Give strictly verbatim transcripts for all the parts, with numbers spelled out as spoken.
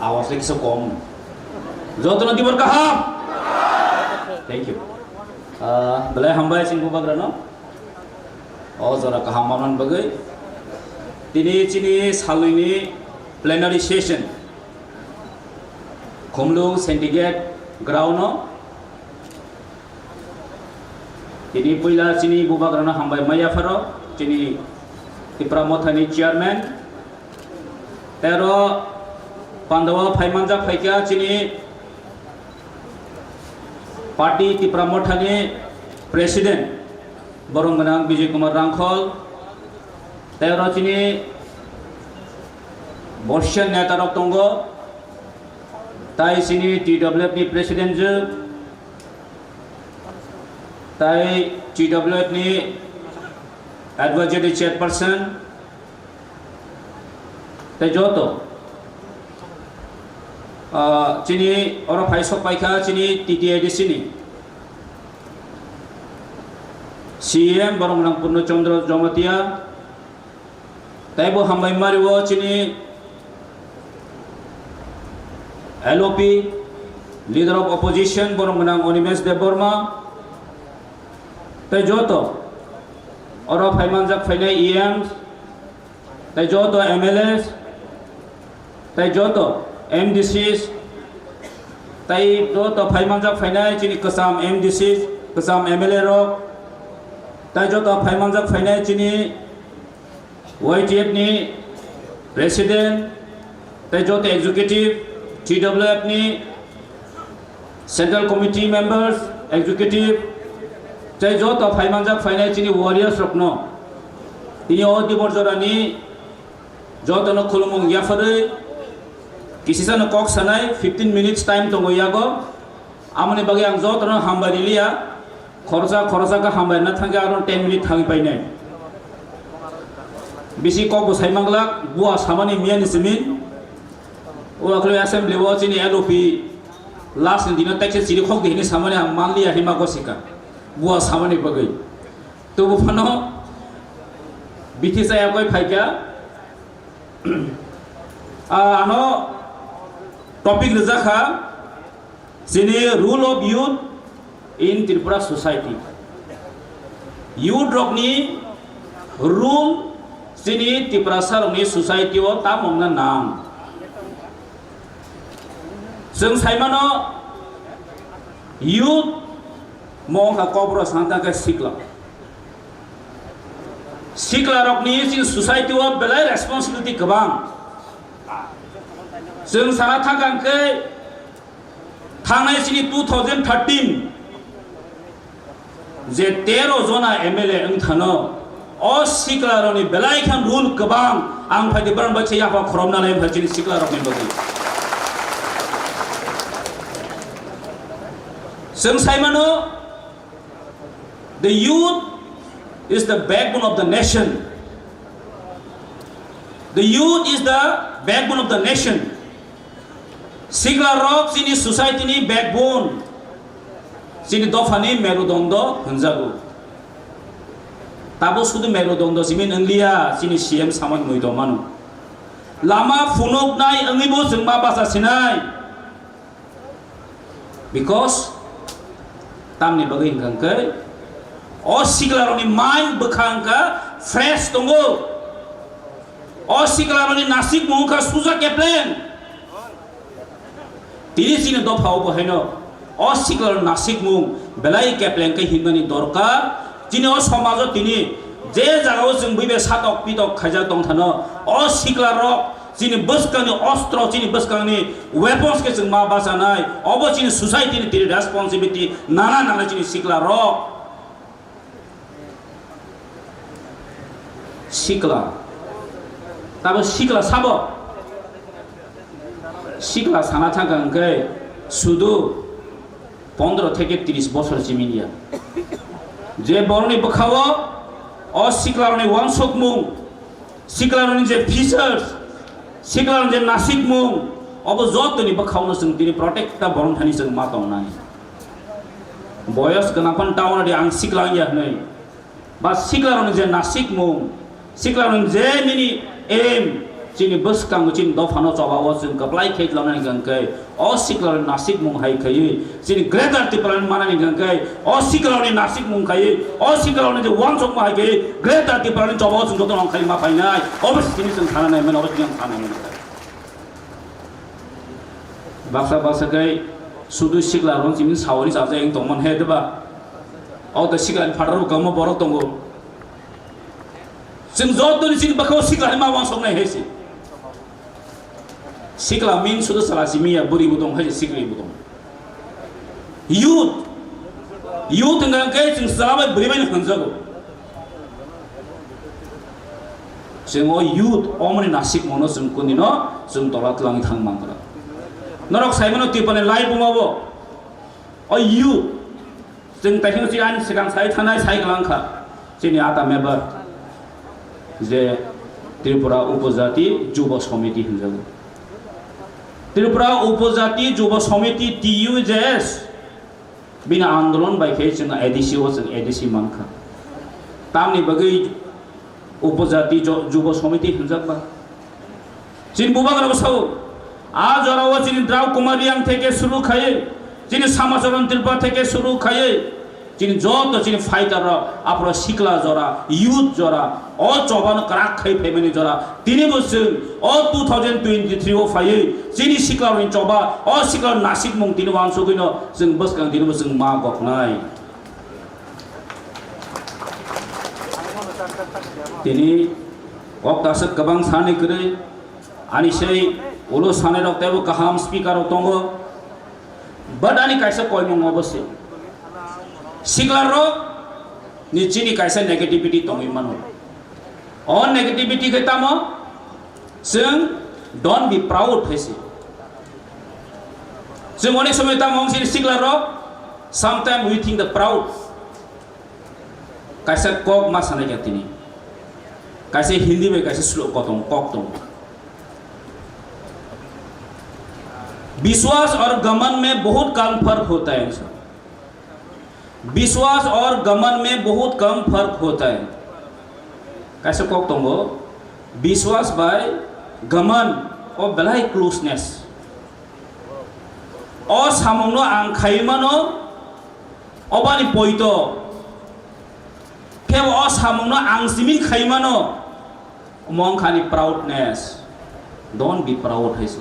Awas le kisa kom. Jotono dibor kaham. Thank you. Ah, belai hambai chini bubagrano. O jora kaham manman bagwi. Tini chini salnwini plenary session. Khumlung Syndicate ground o. Tini puila chini bubagrano hambai maya pharo, chini Tipra Mothani chairman. Tero pandao phaimanjak phaikha chini party Tipra Mothani president, borom gwnang Bijay Kumar Rangkhol. Tero chini borsian neta rok tongo, tai chini T W F ni president je, tai T W F ni advisory chairperson, tai joto, ah, chini oro phai sok paikha chini T T A D C ni C E M borom gwnang Purno Chandra Jamatia, taibo hambai mario chini L O P, Leader of Opposition, borom gwnang Animesh Debbarma, tai joto oro phaimanjak phainai E Ms, tai joto M L As, tai joto M D Cs, tai joto phaimanjak phainai chini kwcham M D Cs, kwcham M L A rok, tai joto phaimanjak phainai chini Y T F ni president, tai joto executive, T W F ni central committee members, executive, tai joto phaimanjak phainai chini warriors rokno tini o dibor jorani jotono khulumung yapharwi kisisano kok sanai fifteen minutes time tongo yago. Amoni bagwi ang jotono hambai riliya. Khoroksa khoroksa khe hambai na thangkhe aro ten minute thangwi painai. Bisi kok bo sai manglak, bua samani miyani simi. O akhlo assembly o chini L O P last ni dino tekse chiri khok di hini samani ang manliya hima gosika. Bua samani bagwi. Tubu phano bithi saya koi phaikha. Ah, ano topic rijak kha. Chini role of youth in Tripura society. Youth rokni role chini Tiprasa rokni society o tamo wngna nang. Chwng saimano youth mo wngkha kokborok sana tangkhe sikla. Sikla rokni chini society o belai responsibility kwbang. Chwng sana thangkha hwnkhe thangnai chini two thousand thirteen je tero jona M L A wngthano, o siklarokni belai khan role kwbang, ang phaidi borok bai se yapha khoromna lai wngkha chini siklarokni bagwi. Chwng saimano, the youth is the backbone of the nation. The youth is the backbone of the nation. Sikla rok chini society ni backbone, chini dopha ni merudondo hwnjago. Tabo sudu merudondo simi nwngliya, chini C M samani mui tongmano. Lama phunuknai wngwi bo chwng ma bacha sinai. Because tamni bagwi hwnkha hwnkhe o siklarokni mind bwkha wngkha fresh tongo. O siklarokni nasikmung wngkha suja kepleng. Tini chini dopha o bo haino o siklarok nasikmung belai kepleng khe himnani dorkar. Chini o somajo tini je jagao chwng buibai satok pitok khaijak tongthano, o siklarok chini bwskangni ostro, chini bwskangni weapons khe chwng ma bachanai, obo chini society ni tini responsibility nana nana chini siklarok. Sikla. Tabo sikla sabo? Sikla sana thangkha hwnkhe sudu pondro theke tris bosor simi ya. Je borokni bwkhao o siklarokni uansukmung, siklarokni je features, siklarokni je nasikmung, obo jotoni bwkhaono chwng tini protect ta borom thani chwng ma tongnai. Boyos gwnang phano ta wnadi ang sikla wngya hwnwi. Ba siklarokni je nasikmung, siklarokni je nini aim, Chini bwskango chini dophano choba o chwng kwplai khe tongnani hwnkhe, o siklarni nasikmung hai khaiwi chini Greater Tipraland manani hwnkhe, o siklarni nasikmung khaiwi, o siklarni je uansukma hai khaiwi Greater Tipraland choba o chwng jotono wng khai ma phainai. Obo se chini chwng sana nai mano, obo chini ang sana nai mano. Baksa baksa khe sudu sikla rong chini sawani chaja eng tongman he diba? O to sikla ni phataro kwbangma borok tongo. Chwng jotoni chini bwkhao sikla hai ma wansoknai hai se. Sikla mean sudu chwla simi ya, bwrwi bo tong hai se, sikla bo tong. Youth, youth hwnkha khe chwng chwla bai bwrwi bai no hwnjago. Chwng o youth omoni nasikmano chwng kunino chwng tola twlangwi thang mankha. Norok saimano Tripura ni live wngmabo o youth. Chwng taising si ani swkang sai thanai sai kwlangkha chini ata member je Tripura Upojati Jubo Somiti hwnjago. Tripura Upojati Jubo Somiti T U J S bini andolon bai khe chwng A D C o chwng A D C mankha. Tamni bagwi Upojati Jo-, Jubo Somiti hwnjakba. Chini bubagrabo sao, a jorao chini Drau Kumar Reang theke suru khaiwi, chini Samacharan Tripura theke suru khaiwi, chini joto chini fighter rok, aphuru sikla jora, youth jora, o chobano kwrak khai phaimani jora, tinibo chwng o two thousand twenty-three o phaiwi, chini siklarokni choba, o siklarok nasikmung tini wansugwino chwng bwskang tinibo chwng ma goknai. Tini kok aswk kwbang sani kwrwi, ani sei ulo sanai rok teibo kaham speaker rok tongo, but ani kaisa koimung obo se, sikla rok ni chini kaisa negativity tongwi mano. O negativity khe tamo? Chwng don't be proud hai se. Chwng onek somoi tamo wng sini sikla rok, sometimes we think the proud. Kaisa kok ma sanai kha tini. Kaisa Hindi bai kaisa slow kok tong, kok tong. विश्वास और घमंड में बहुत कम फर्क होता है। विश्वास और घमंड में बहुत कम फर्क होता है। Kaisa kok tongo, biswas bai gaman o belai closeness. O samungno ang khai mano, obani poito. Khe o samungno ang simin khai mano, Omo wngkha ni proudness. Don't be proud hai se.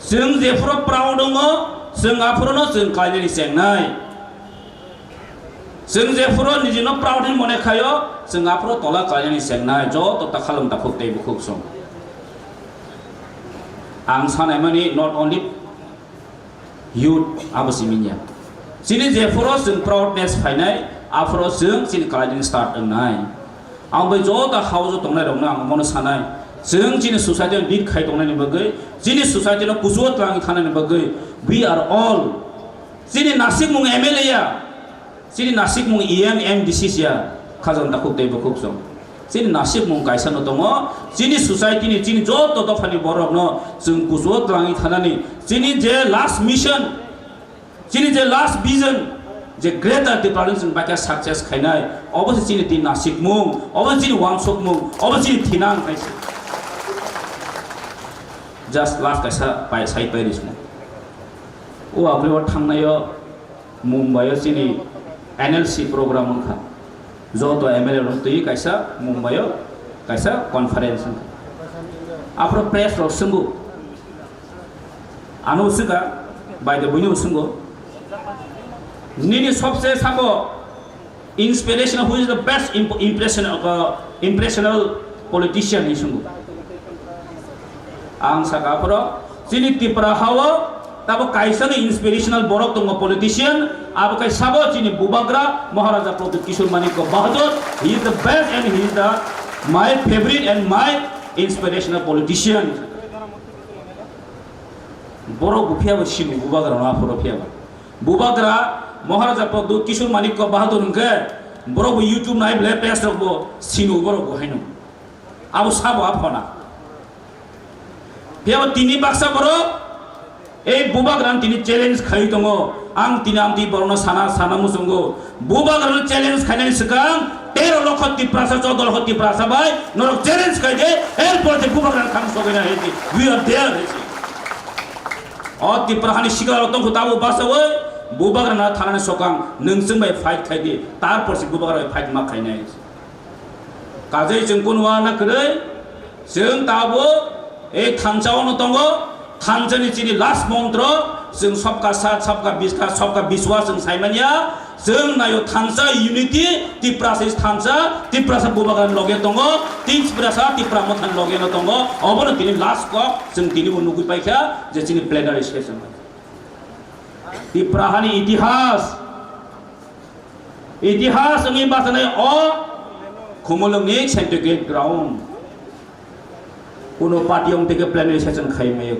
Chwng jephuru proud wngo, chwng aphuru no chwng khlainani chengnai. Chwng jephuru nijino proud hinwi mone khaio, chwng aphuru tola khlainani chengnai. Joto ta khalwng takhuk tei bukhuk song. Ang sanaimani not only Youth, abo simi ya. Chini jephuru chwng proudness phainai, aphuru chwng chini kalaijini start wngnai. Ang bai joto house o tongnai rokno ang omono sanai. Chwng chini society no lead khai tongnai ni bagwi, chini society no kuchugo twlangwi thangnai ni bagwi, we are all. Chini nasikmung M L A ya. Chini nasikmung E M M D C siya, khajang takhuk tei bukhuk song. Chini nasikmung kaisa no tongo, chini society ni, chini joto dopha ni borok no chwng kuchugo twlangwi thanani, chini je last mission, chini je last vision, je greater Tipraland chwng bakya success khainai, obo se chini tini nasikmung, obo se chini wansukmung, obo se chini thinang hai se. Just last kaisa pai, sai pai ri simo. O aboni o thangnai o Mumbai o chini N L C program wngkha. Joto M L A rok twi kaisa Mumbai o kaisa conference wngkha. Aphuru press rok swngo. Ano swngkha, bai de buino swngo. Nini sobse sabo inspirational, who is the best imp-, impression of a impressional politician hinwi swngo. Ang saka aphuru chini Tripura hao tabo kaisa ni inspirational borok tongo politician, abo kai sabo chini Bubagra Maharaja Pradyut Kishore Manikya Bahadur, he is the best and he is the my favorite and my inspirational politician. Borok bo phiya bo sini Bubagra no aphuru phiya bo. Bubagra Maharaja Pradyut Kishore Manikya Bahadur hwnkhe borok bo YouTube nai ble page rok bo sini borok bo haino. Abo sabo aphana. Phiya bo tini baksa borok ei Bubagra no tini challenge khai tongo. Ang tini amtwi borok no sana, sana muchungo. Bubagra no challenge khainani swkang Tero lokho Tiprasa, choudo lokho Tiprasa bai norok challenge khai de, er pore je Bubagra thang sogwi na hedi. We are there, hedi. O Tipra hani sikla rok tongkho tabo basawi, Bubagra na thanani sokang, nwng chwng bai fight khai di, tar pore se Bubagra bai fight ma khainai. Kajai chwng kunu wana kwrwi, chwng tabo ei thansa ono tongo, thansa ni chini last montro, chwng sabka saath, sabka bishwas, sabka bishwas chwng saimanya, chwng nayo thansa unity, Tiprasa is thansa, Tiprasa Bubagra ni loge tongo, Tiprasa, Tipra Motha ni loge no tongo, obono tini last kok, chwng tini bo nugwi paikha, je chini plenary session. Tipra hani itihas, itihas wngwi bachanai o Khumulwngni Scientific Ground. Kuno party wng teke plenary session khai mayo.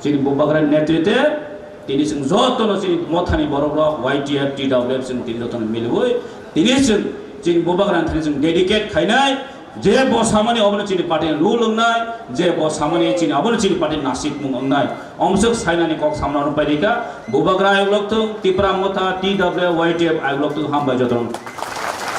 Chini Bubagra netritwe tini chwng jotono chini mothani borok rok Y T F, T W F chwng tini jotono miliwi tini chwng chini Bubagra thani chwng dedicate khainai. Je bo samani obono chini party rule wngnai, je bo samani chini obono chini party nasik mung wngnai. Omswk sainani kok samna rwng paidika, Bubagra ayok lokthung, Tipra Motha, T W Y T F ayok lokthung, hambai jotono.